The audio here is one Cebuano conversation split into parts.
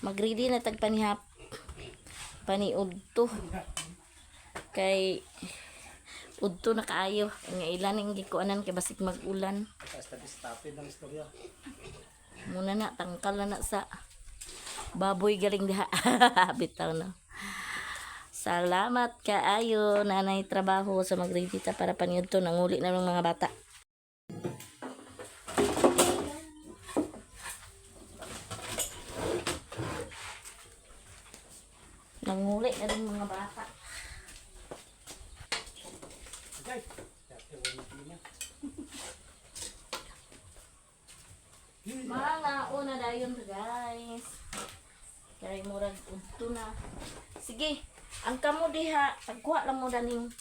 Magready na tag panihap. Paniudto. Kay udto na kaayo. Nga ilan ang gikuanan kay basig mag-ulan. Stapid ng istorya. Muna na tangkal na na sa baboy galing diha. Bitaw na. Salamat kaayo nanay trabaho sa magready ta para paniudto nanguli na ng mga bata. Nanguli na rin mga bata. Okay. Mga una dayon guys. Kay murag udto na. Sige, ang kamo diha, tagkuha lang mo daning.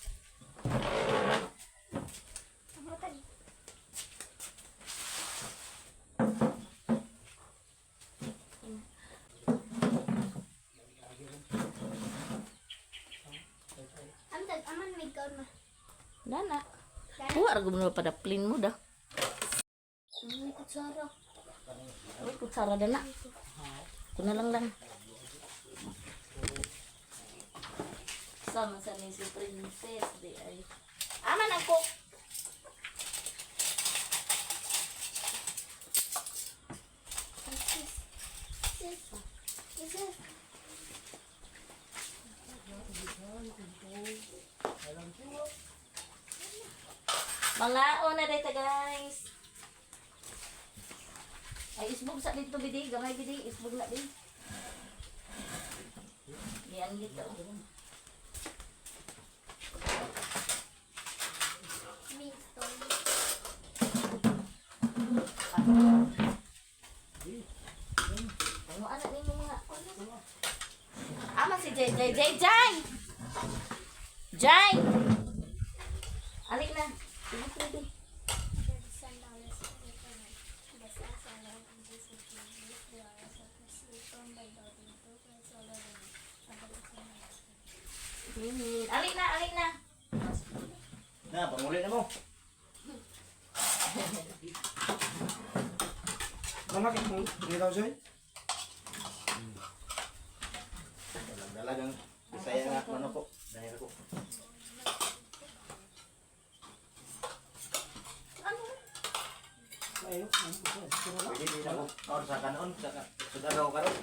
Ang tag aman may kaon ma. Dana. Kuha ra gud mo padaplin mo da. May kutsara. Uy, kutsara dana. Kuna lang lang. Sama sa ni si Princess di ay. Aman ang cook. Sis. Sis. Sis. Mga una dito guys. Ay isbog sa dito bidi, gamay bidi, isbog na din. Diyan dito. May stone. Ano anak ninyo mga ano? Ama si Jay Jay Jay Jay. Jay. Alik na. Sige, sige. Alik na, alik na. Na, panguli na mo. Manakit mo, hindi daw sa'yo. Walang dalagang Bisaya nga manok ko. Dahil ako. Ano? Ayaw, Pwede din ako. Or sa kanon, sa sudaraw karon.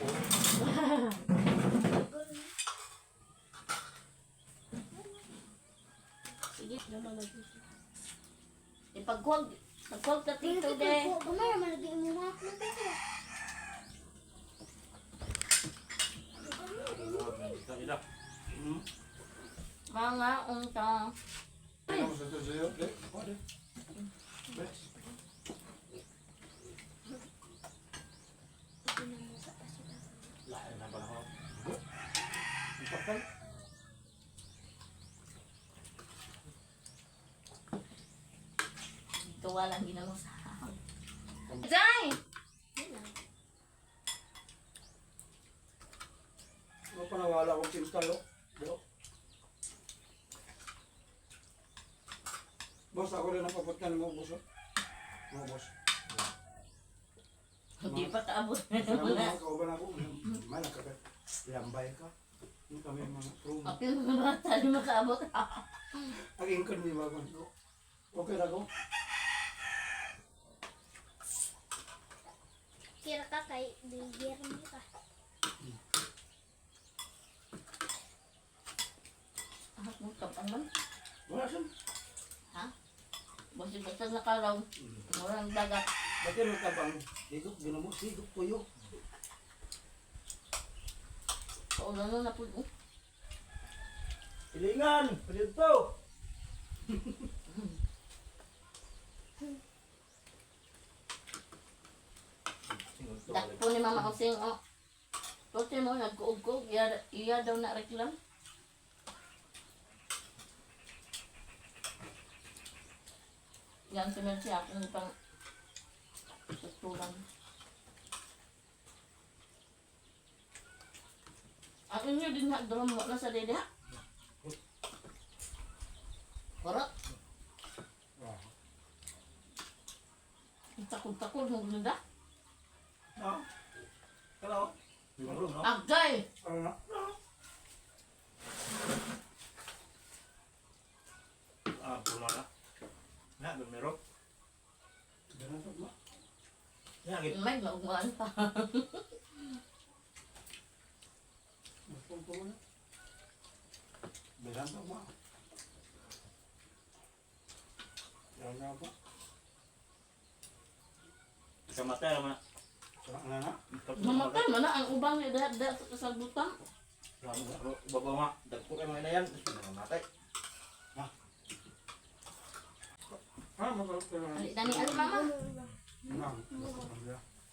Sige. Ipagkuwag. Pagkuwag ta tito de. Gamay man lagi mo ha. Mga unta. Lain na pala ako. Ito walang ginamo sa. Jay! Ano pa nawala akong tinkal, oh. Bro. Boss, ako rin ang papatkan mo, boss. Oh. Mga boss. Hindi pa kaabot. Sabi mo, mga kauban ako. Malak ka. Lambay ka. Hindi kami mga promo. Apil mga bata, di makaabot. Ang ingkon ni Bagon. Okay na ko. Kira ka kay bigir mo ka. Ah, mo kapang man. Wala siya. Ha? Basta-basta nakaraw. Walang dagat. Bakit mo tabang? Higop, ginamo, higop, tuyo. Paulan na na po. Oh. Pilingan! Pilito! Dakpo ni Mama Osing, oh. Tote mo, nagkuog-kuog. Iya, iya daw na reklam. Yan sunod siya akong pang tutulan. Ang inyo din ha, drum mo na sa dede ha. Koro. Takod-takod mo ganda. Ha? Hello? Siguro, no? Yan, May maugmaan pa. Mas po na. Belan pa ba? Yan na ba? Sa mata naman. Sa na na. Mamatay man na ang ubang ni da da sa kasagutan. Babaw nga. Dagpo kayo mga inayan. Mamatay. Ah, magalap ka na. Ali dani ali mama. Na.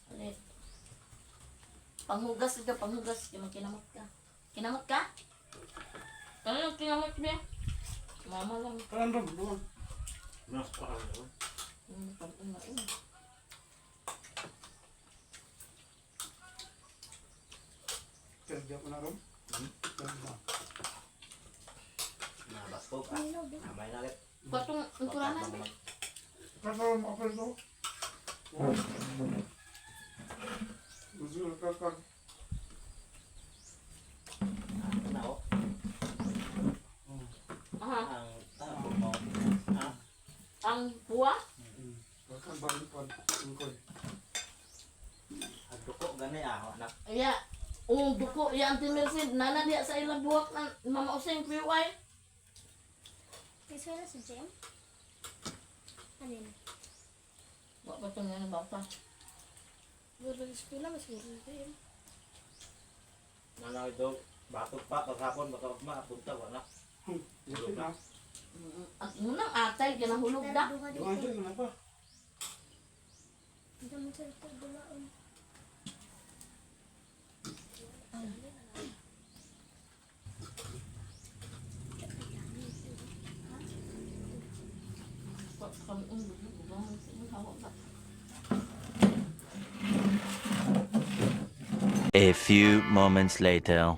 Ali. Panghugas ito, panghugas. Kaya kinamot ka. Kinamot ka? Ano yung kinamot niya? Mama lang. Kalan rom, doon. Mas pa kayo. Pag-una. Kerja ko na rom. Kerja. Nabaskog ah. Amay na ulit. Patong inturanan. Kaso ako ito. Gusto ka ka. Ah, na oh. Aha. Ang tapos mo. Ah, Ang buwa? Baka bang pag ungkoy. ang duko gani ah, anak. Ya. Oh, duko. Ya, Auntie Mercy. Nana diya sa ilang buwak na Mama Useng PY. May swela sa gym? Alin? Wa pa itong yan ba pa? Guro sa eskwela, mas guro sa gym. Nana ito, batok pa paghapon baka ugma punta wala. Gusto na. Ang unang atay, ginahulog da. Duha Doon dito. dyan na pa. Hindi mo sa ito dulaon. Wa pa kami ang buwak. Hawa pa. A few moments later.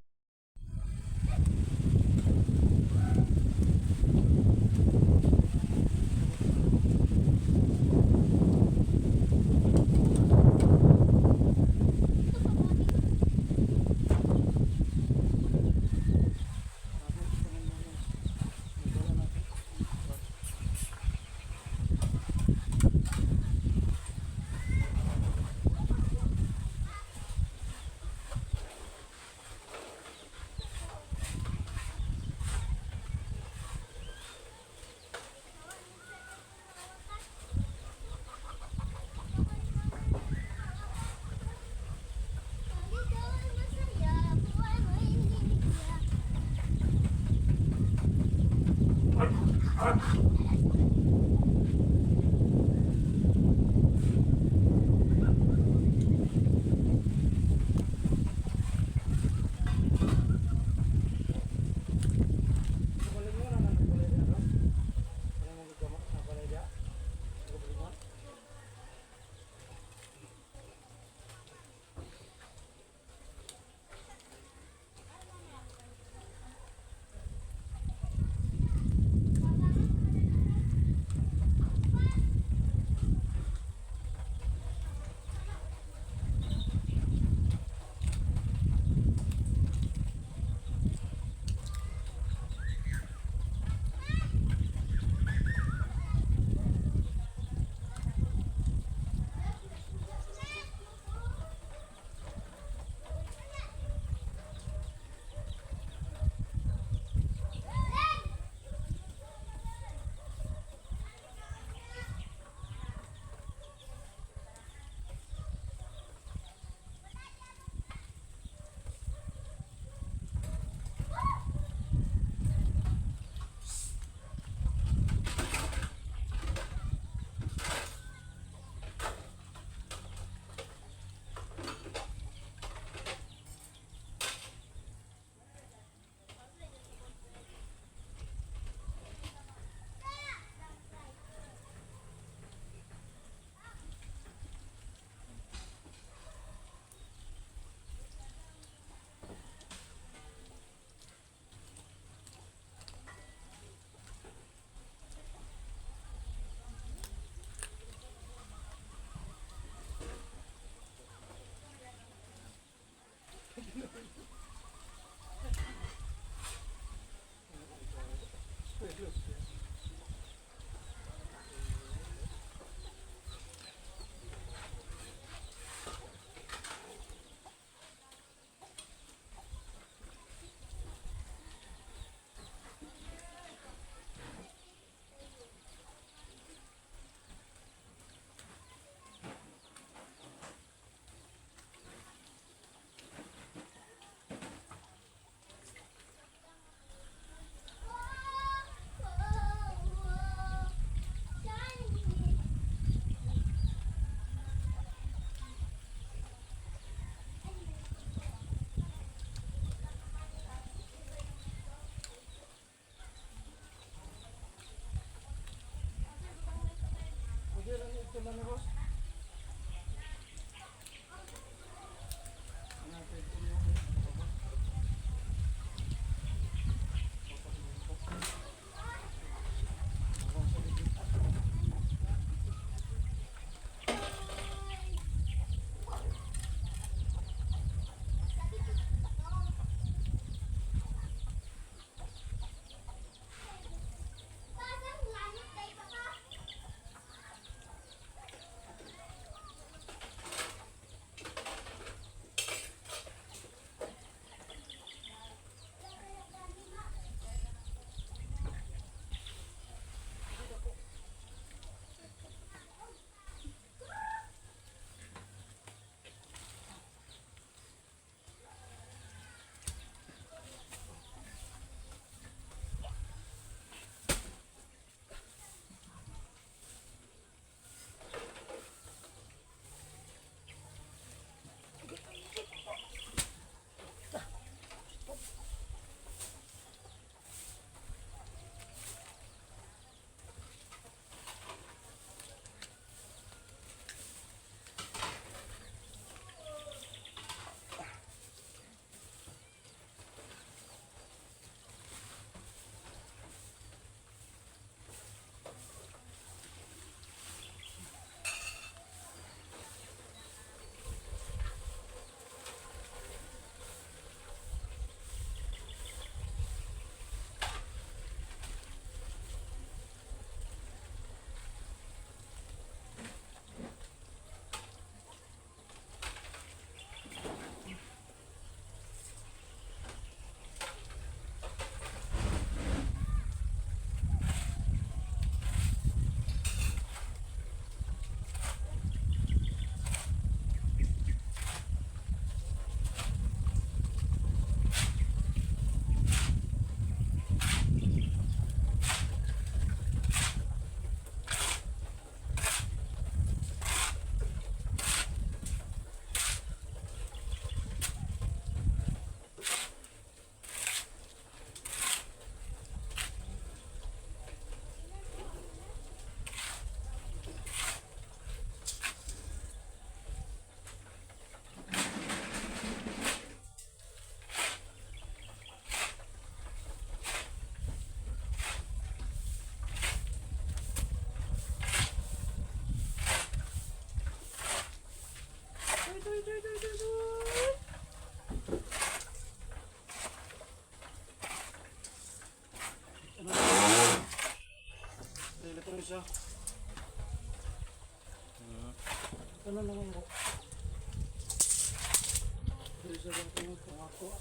Ano naman ko? Dili sa ganito kung ako.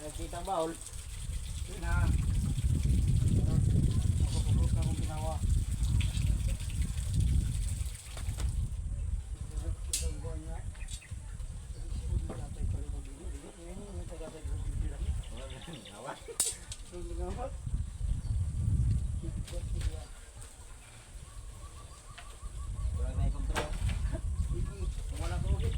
Nakita baol. Na. Ako pagod na akong ginawa. Wala na i-control. Wala ko ulit.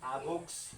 Abogs.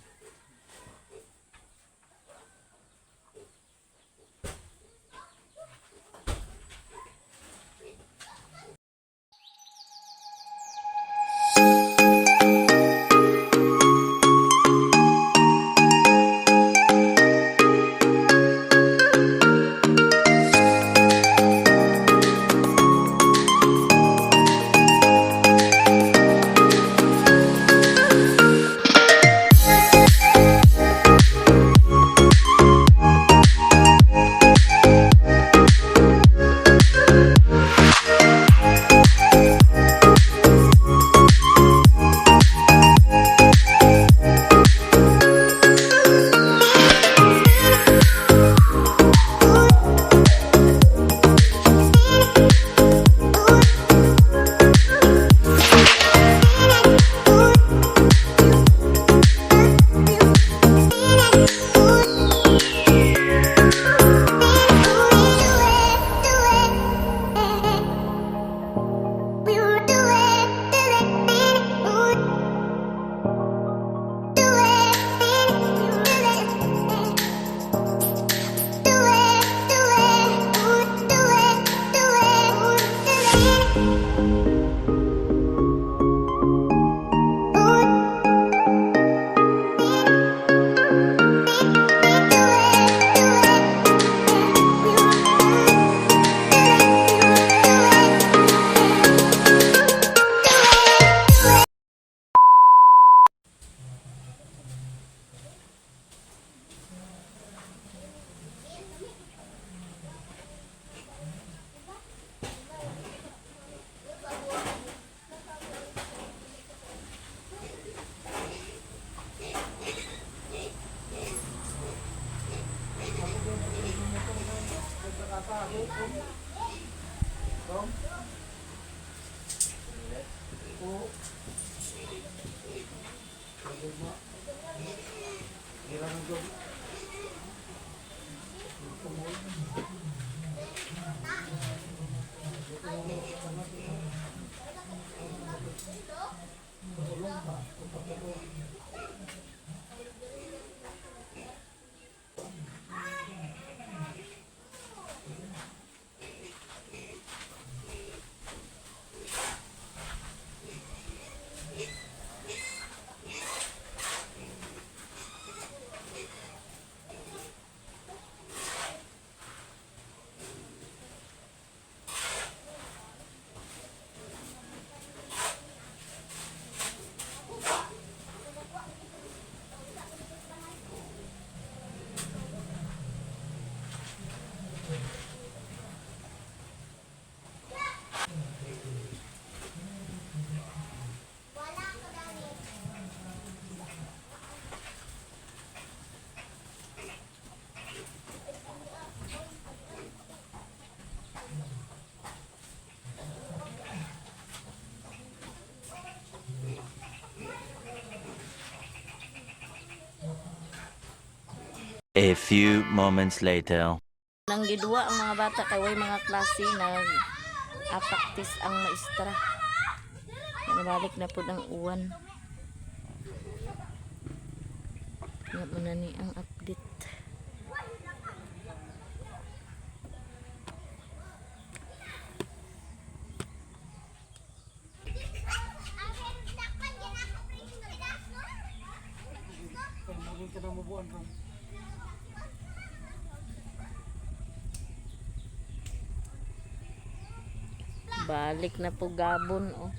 A few moments later. Nang gidwa ang mga bata kay way mga klase nag apaktis ang maestra. Nabalik na pud ang uwan. Nga mo na ni ang update. Kaya maging ka na mabuan ron. Balik na po gabon oh.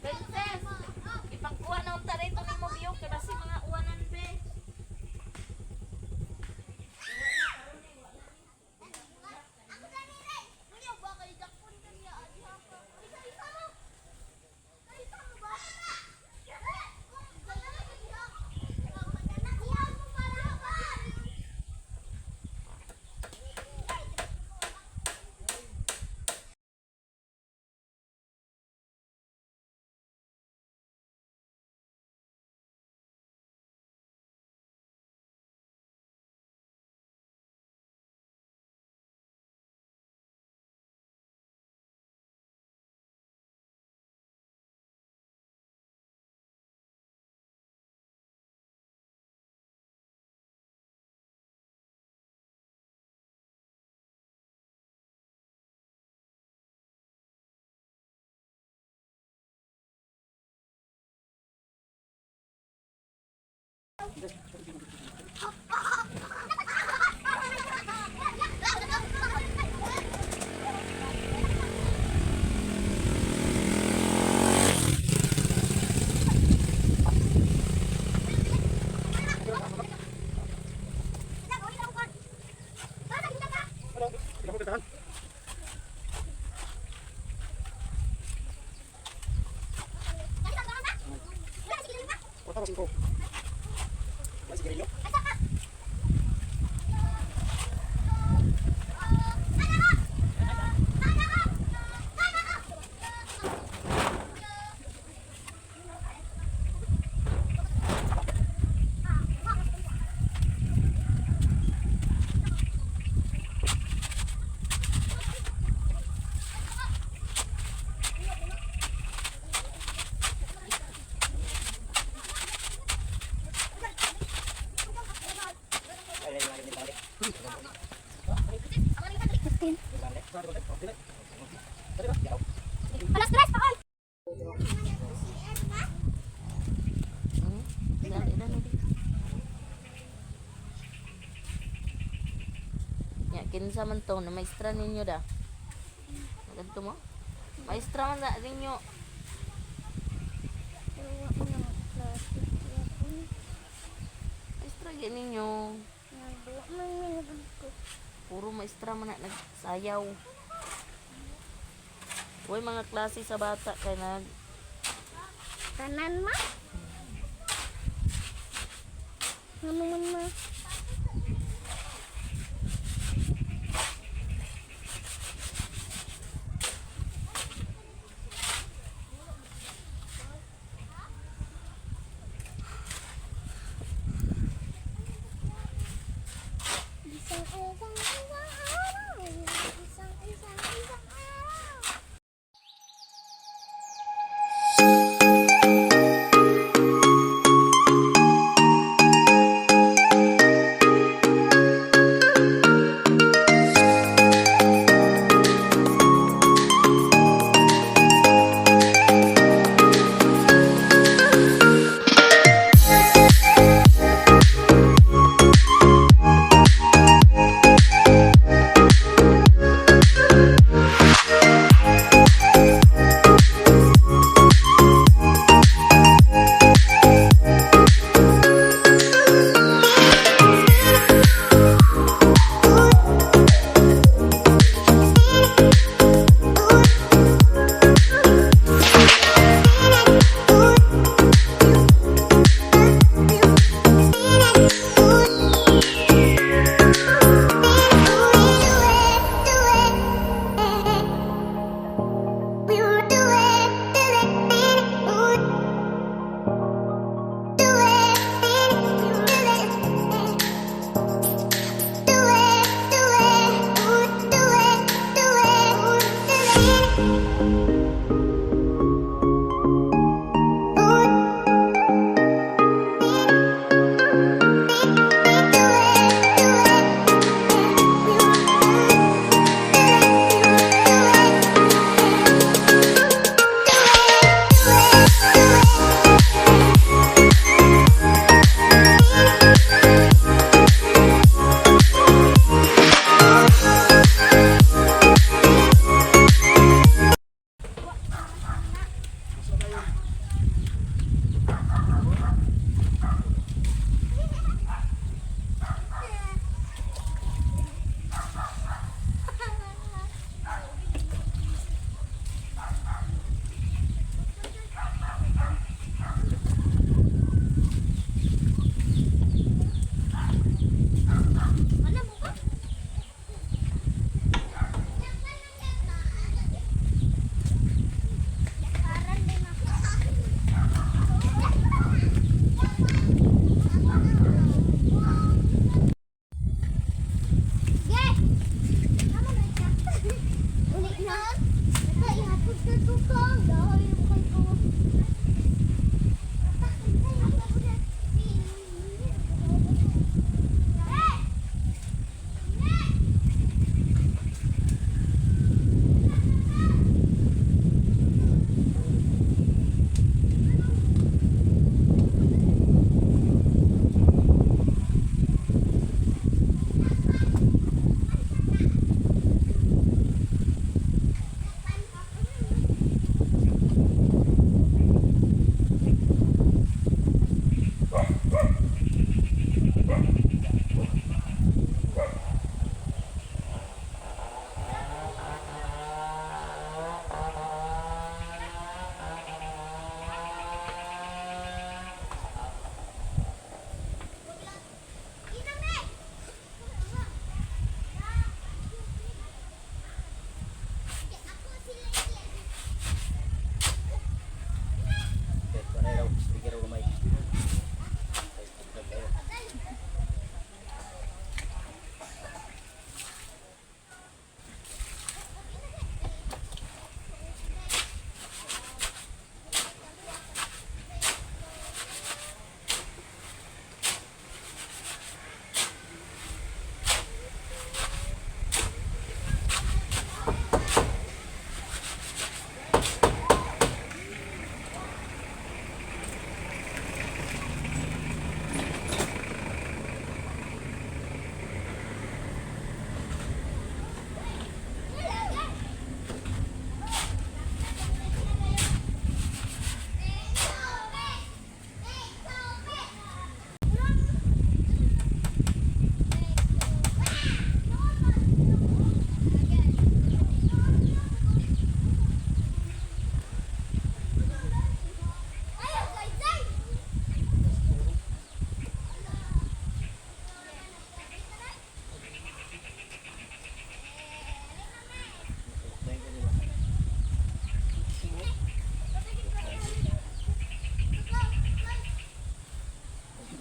Princess, ipagkuha na unta rito ni mo biyo kay basi mga uwanan be. Alas tres pa oy. Dali, dali, dali. Ya, kinsa man to na maestra ninyo da. Ganto mo? Maestra man na ninyo. Maestra gyud ninyo. Puro maestra man na nagsayaw. Uy, mga klase sa bata kay nag Tanan ma. Ano man ma? Isang isang isang araw, isang isang isang araw.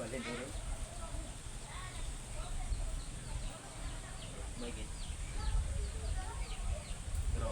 Balin ulo. May gid. Pero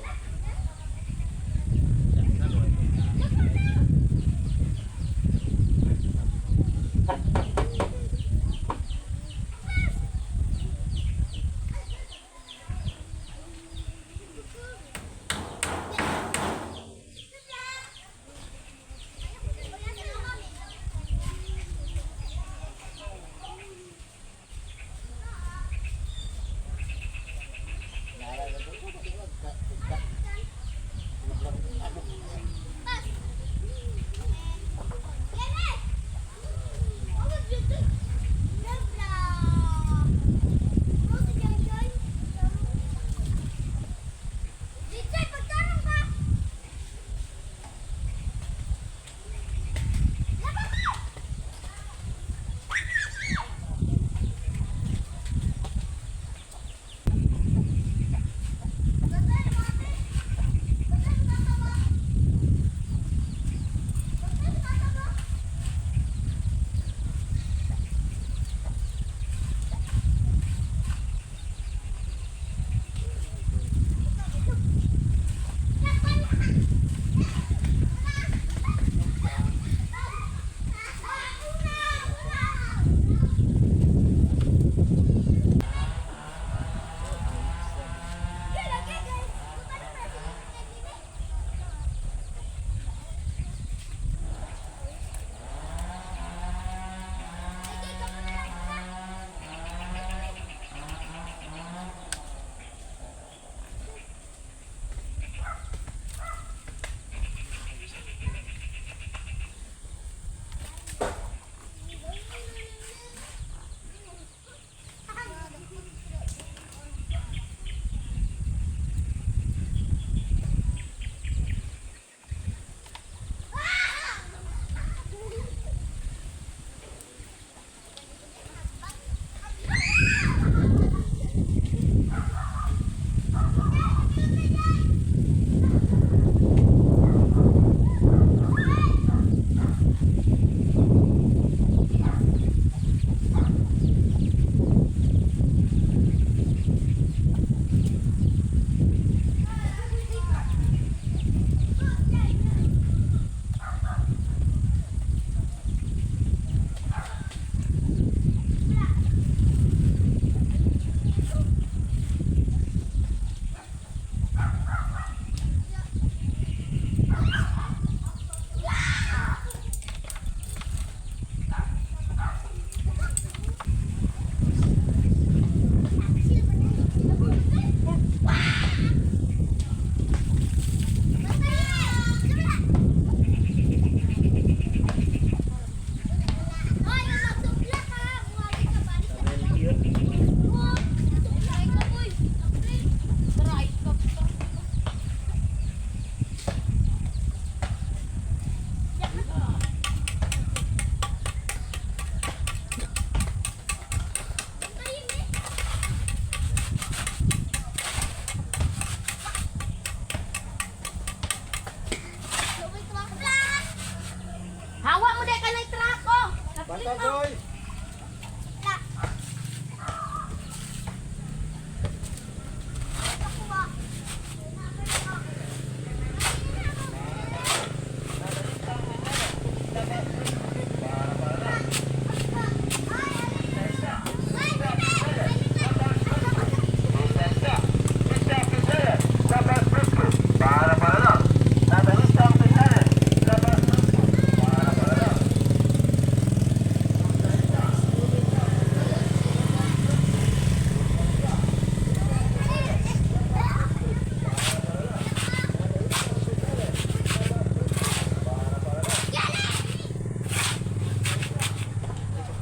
Hawa mo dai kanay truck oh. Bata, Joy!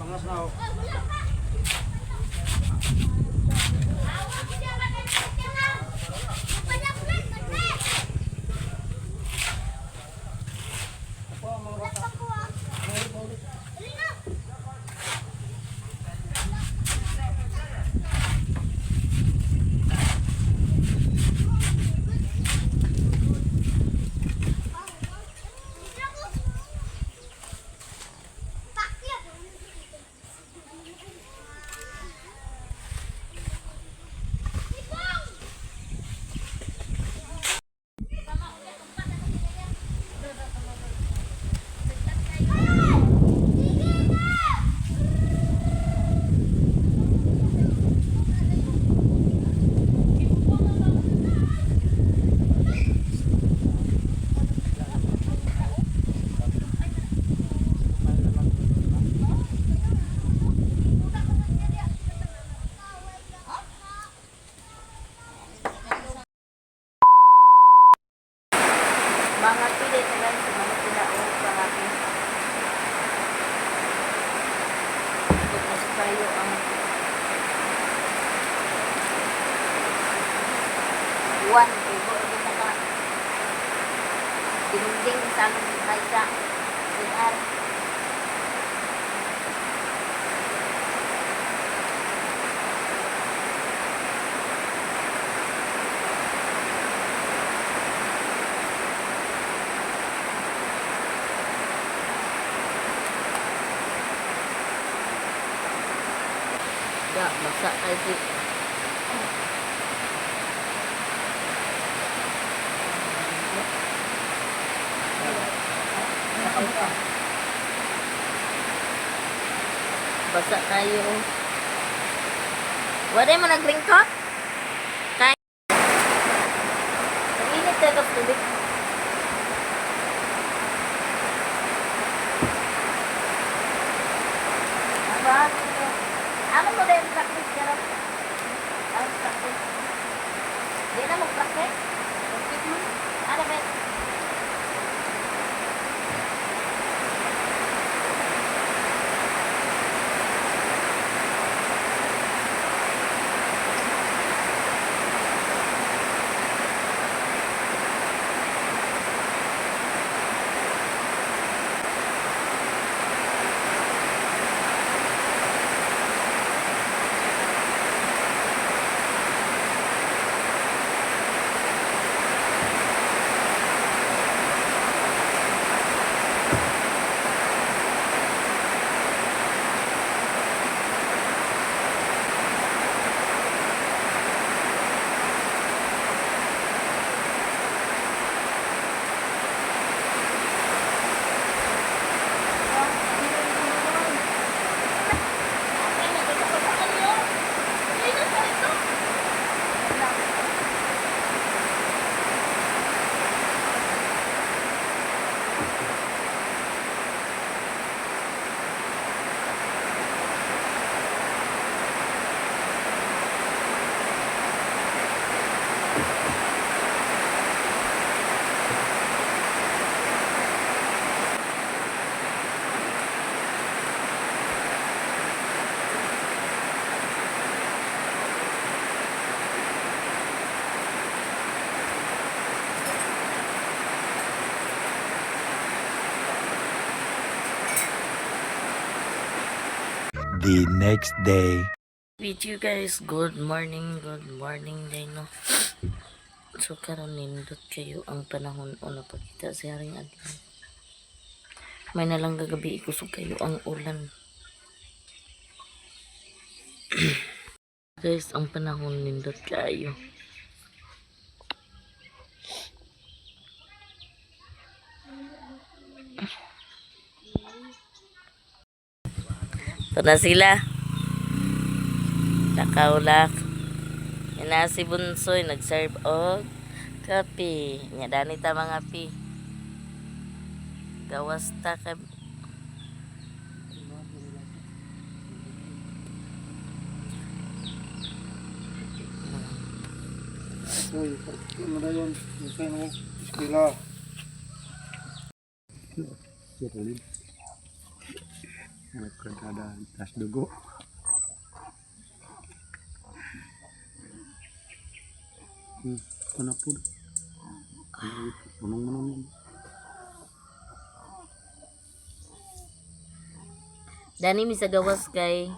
Pangas na ako. Buwan, tubo, ito sa ka. Tinunding sa among ay sa CR. Da, basa kayo si. Basa kayo. Wala mo nag-raincoat? Kay. Ang init talaga sa tubig. Aba, ano mo din practice karon? Ang practice. Di na mo practice? Practice mo? Ano ba? The next day. With you guys, good morning day no. So karon nindot kayo ang panahon o napakita sa haring adlaw. May nalang gagabi ikusog kayo ang ulan. Guys, ang panahon nindot kayo. Ito na sila. Nakaulak. Yan na si Bunsoy, nag-serve og kape. Nya dani ta mga pi. Gawas ta ka. Uy, ano na yun? Yung mo, eskwela. Nagkadada, tas dugo. Ano po? Anong manong? Dani mi sa gawas kay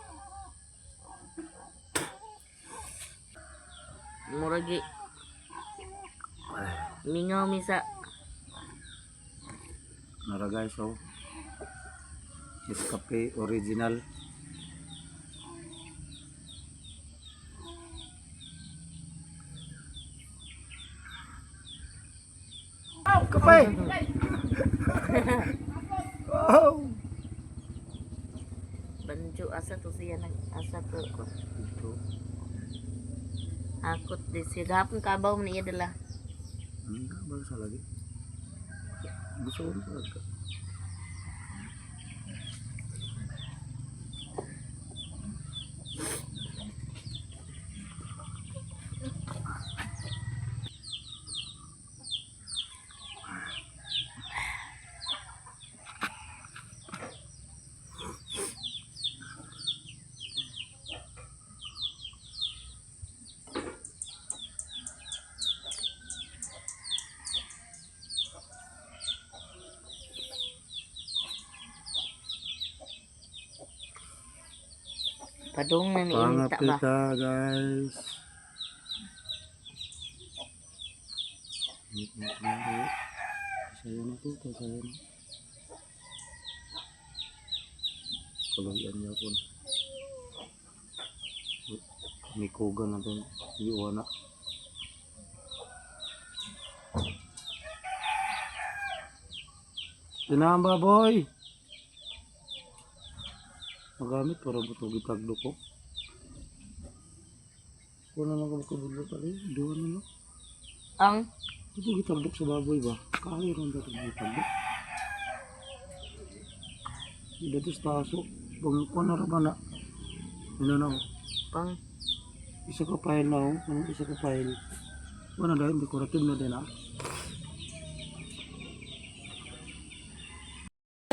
muragi mingaw mi sa Nara guys, oh. Nescafe original. Kape! Wow! Banjo asa to siya nag asa to Ito. akot di siya gahapon kabaw man iya dala. Enggak, bangsa lagi. Gusto ko talaga. Padung na ni inta ba. Pangapita, guys. Sayo na to, sayo na. Kabayan niya po. Mikugan na to. Iwan na. Tinamba, boy! Magamit para butog itagdo ko. Wala na lang kabudlo pala eh. Duwa na lang. Ang Ito gitagdok sa baboy ba? Kaya ron dito gitagdok. Dito sa taso. Pag kuha na ba na? Ano na oh. pang Isa ka file na oh. Ano isa ka file? Wala na dahil decorative na din ah.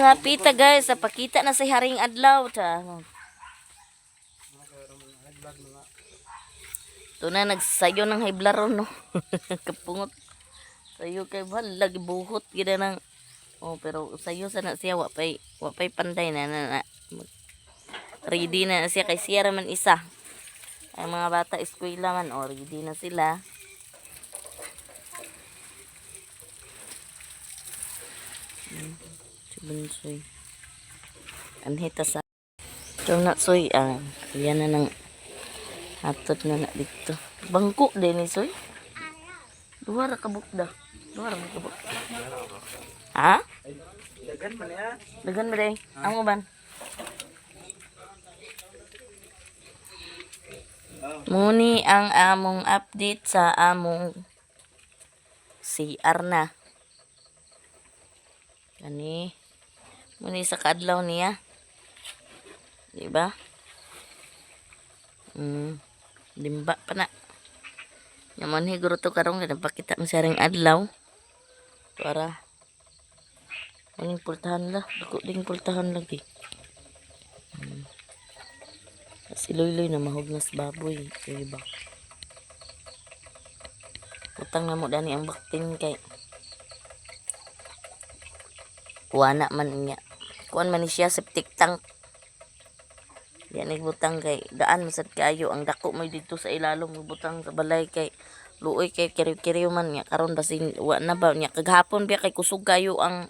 nga pita guys, sa pakita na si Haring Adlaw ta. Ito na nagsayo ng hiblaron no. Kapungot. Sayo kay balag buhot gid nang. Oh, pero sayo sa na siya wa pay panday na na, na. Ready na siya kay siya ra man isa. Ang mga bata eskwela man oh, ready na sila. Si Bunsoy. Anhita sa ito na soy ah yan na nang hatod na na dito. Bangko din ni soy. Duha ra ka bukda. Duha ra ka buk. Ha? Dagan man ya. Dagan ba day? Ang uban. Muni ang among update sa among CR na. Kani. Muni sa kaadlaw niya. Di ba? Limba pa na. Yaman higuro to karon kay nagpakita mo siya ring adlaw. Para Aning pultahan la. Dako ding pultahan lagi. Si Loyloy na mahugnas baboy. Diba? Utang na mo dani ang baktin kay kuana man niya. Kuan man ni siya septic tank. Yan butang kay daan masad kaayo ang dako mo dito sa ilalom butang sa balay kay luoy kay kiriw-kiriw man niya karon basin wa na ba niya kaghapon biya kay kusog kayo ang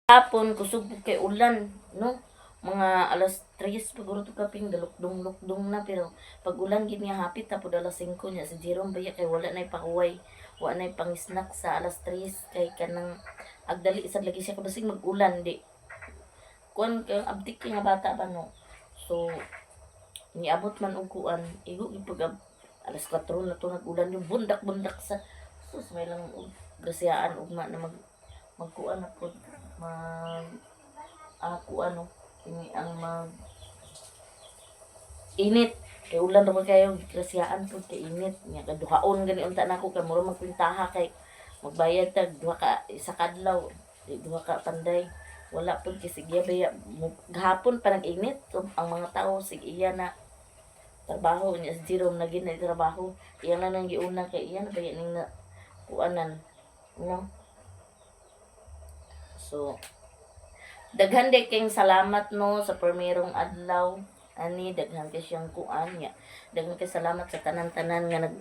hapon kusog pud kay ulan no, mga alas 3 paguro to kaping dalukdong lukdong na, pero pag ulan gid nga hapit na pud alas 5 niya si Jerome baya kay wala nay pakuway, wa nay pang-snack sa alas 3 kay kanang agdali sad lagi siya kabasing mag-ulan di kuan kay abdik kay nga bata ba no. So niabot man og kuan igo gyud pag alas 4 na to nag-ulan yung bundak-bundak sa sus may lang og grasiyaan ugma na mag magkuan na pod mag ako ano ini ang mag init kay ulan ra man kayo grasiyaan pud kay init nya kaduhaon gani unta nako kay mura magpintaha kay magbayad tag duha ka isa kadlaw di duha ka panday wala pud kay sige baya gahapon pa nag-init. So, ang mga tao sige iya na trabaho niya si Jerome na gid na trabaho iya na nang giuna kay iya na baya ning na kuanan no. So daghan day kayong salamat no sa permirong adlaw ani daghan kay siyang kuan nga daghan kay salamat sa tanan-tanan nga nag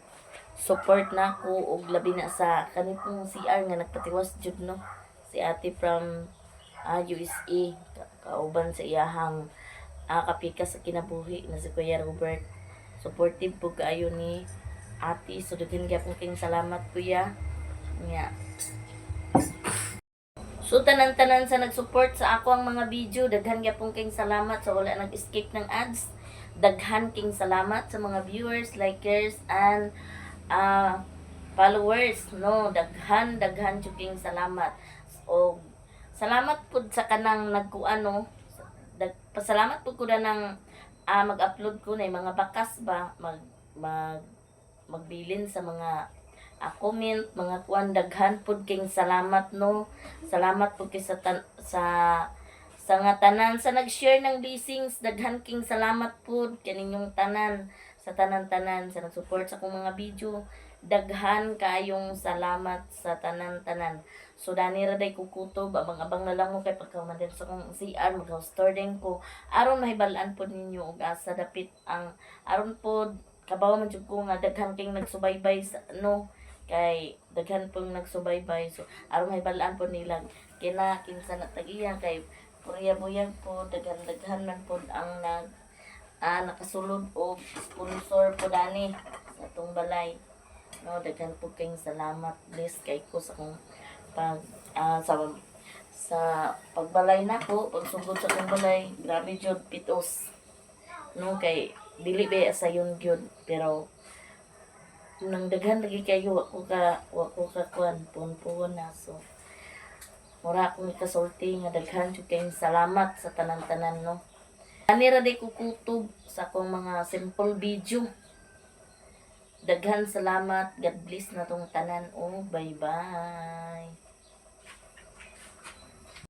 support nako og labi na sa kanitong CR nga nagpatiwas jud no si ate from USA kauban sa iyahang kapika sa kinabuhi na si Kuya Robert. Supportive po kaayo ni ate, so daghan gyapon kayong salamat kuya nga. So tanan-tanan sa nag-support sa ako ang mga video, daghan gyapon kayong salamat sa wala nag-skip ng ads. Daghan king salamat sa mga viewers, likers and followers no. Daghan daghan jud king salamat. O salamat pud sa kanang nagkuano pasalamat pud ko na ng mag-upload ko na yung mga bakas ba mag mag magbilin sa mga comment mga kuan daghan pud king salamat no. Salamat pud kay sa sa sa nga tanan sa nag-share ng blessings, daghan king salamat pud kaninyong tanan sa tanan-tanan sa nag-support sa akong mga video. Daghan kayong salamat sa tanan-tanan. So dani ra day kukutob, abang-abang na lang mo kay pagkahuman din sa kong CR, mag-house tour din ko aron mahibal-an pod ninyo og asa dapit ang aron pod kabaw man jud ko nga daghan kay nagsubaybay sa no, kay daghan pong nagsubaybay, so aron mahibal-an pod nila kina kinsa na tag-iya kay purya buyag po, daghan-daghan man pod ang nag nakasulod og sponsor po dani sa atong balay, no. Daghan po kayong salamat, bless kay ko sa akong pag sa pagbalay nako, pagsugod sa akong balay. Grabe jud pitos, no, kay dili ba sayon gyud, pero nang daghan lagi kayo, wa ko ka kuan pun na. So mura akong ikasulti nga daghan jud kayong salamat sa tanan-tanan, no. Ani ra day kukutob sa akong mga simple video. Daghan salamat, God bless na tong tanan. Oh, bye bye.